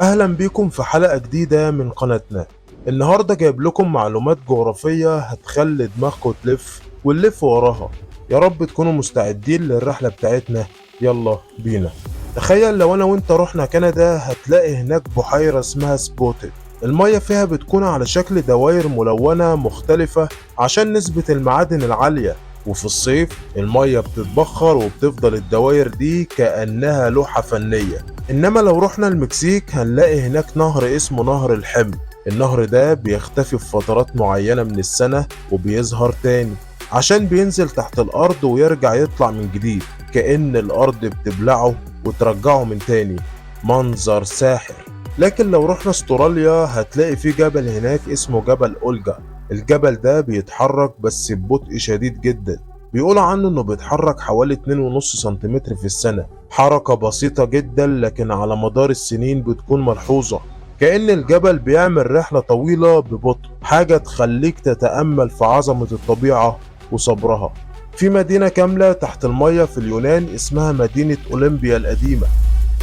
أهلا بيكم في حلقة جديدة من قناتنا. النهاردة جايب لكم معلومات جغرافية هتخلي دماغكم تلف ونلف وراها. يا رب تكونوا مستعدين للرحلة بتاعتنا، يلا بينا. تخيل لو أنا وإنت رحنا كندا، هتلاقي هناك بحيرة اسمها سبوتد. المية فيها بتكون على شكل دوائر ملونة مختلفة عشان نسبة المعادن العالية، وفي الصيف المية بتتبخر وبتفضل الدوائر دي كأنها لوحة فنية. إنما لو رحنا المكسيك هنلاقي هناك نهر اسمه نهر الحمل. النهر ده بيختفي في فترات معينة من السنة وبيظهر تاني عشان بينزل تحت الأرض ويرجع يطلع من جديد، كأن الأرض بتبلعه وترجعه من تاني. منظر ساحر. لكن لو رحنا استراليا هتلاقي في جبل هناك اسمه جبل أولجا. الجبل ده بيتحرك بس ببطء شديد جدا، بيقولوا عنه انه بيتحرك حوالي 2.5 سنتيمتر في السنة، حركة بسيطة جدا لكن على مدار السنين بتكون ملحوظة، كأن الجبل بيعمل رحلة طويلة ببطء، حاجة تخليك تتأمل في عظمة الطبيعة وصبرها. في مدينة كاملة تحت المية في اليونان اسمها مدينة أولمبيا القديمة.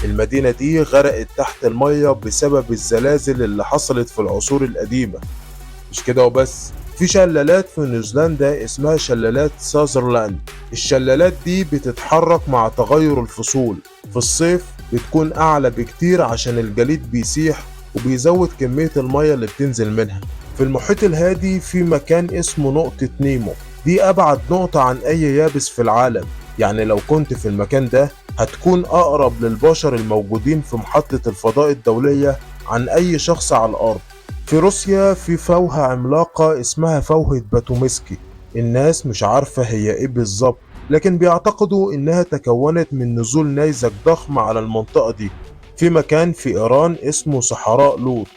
المدينة دي غرقت تحت المية بسبب الزلازل اللي حصلت في العصور القديمة. مش كده وبس، في شلالات في نيوزيلندا اسمها شلالات ساذرلاند. الشلالات دي بتتحرك مع تغير الفصول، في الصيف بتكون أعلى بكتير عشان الجليد بيسيح وبيزود كمية المية اللي بتنزل منها. في المحيط الهادي في مكان اسمه نقطة نيمو، دي أبعد نقطة عن أي يابس في العالم، يعني لو كنت في المكان ده هتكون أقرب للبشر الموجودين في محطة الفضاء الدولية عن أي شخص على الأرض. في روسيا في فوهة عملاقة اسمها فوهة باتومسكي. الناس مش عارفة هي ايه بالظبط، لكن بيعتقدوا انها تكونت من نزول نيزك ضخم على المنطقة دي. في مكان في ايران اسمه صحراء لوط،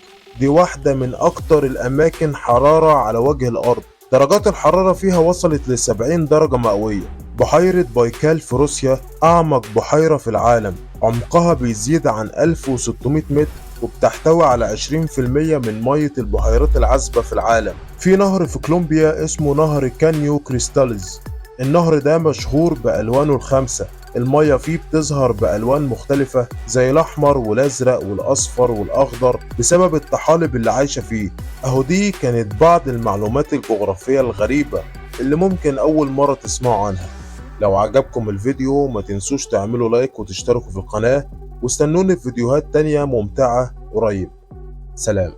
دي واحدة من اكتر الاماكن حرارة على وجه الارض، درجات الحرارة فيها وصلت ل70 درجة مئوية. بحيرة بايكال في روسيا أعمق بحيرة في العالم، عمقها بيزيد عن 1600 متر وبتحتوي على 20% من مية البحيرات العذبة في العالم. في نهر في كولومبيا اسمه نهر كانيو كريستالز. النهر ده مشهور بألوانه الخمسة، المية فيه بتظهر بألوان مختلفة زي الأحمر والأزرق والأصفر والأخضر بسبب الطحالب اللي عايشة فيه. أهو دي كانت بعض المعلومات الجغرافية الغريبة اللي ممكن أول مرة تسمعوا عنها. لو عجبكم الفيديو ما تنسوش تعملوا لايك وتشتركوا في القناة، واستنوني في فيديوهات تانية ممتعة قريب. سلام.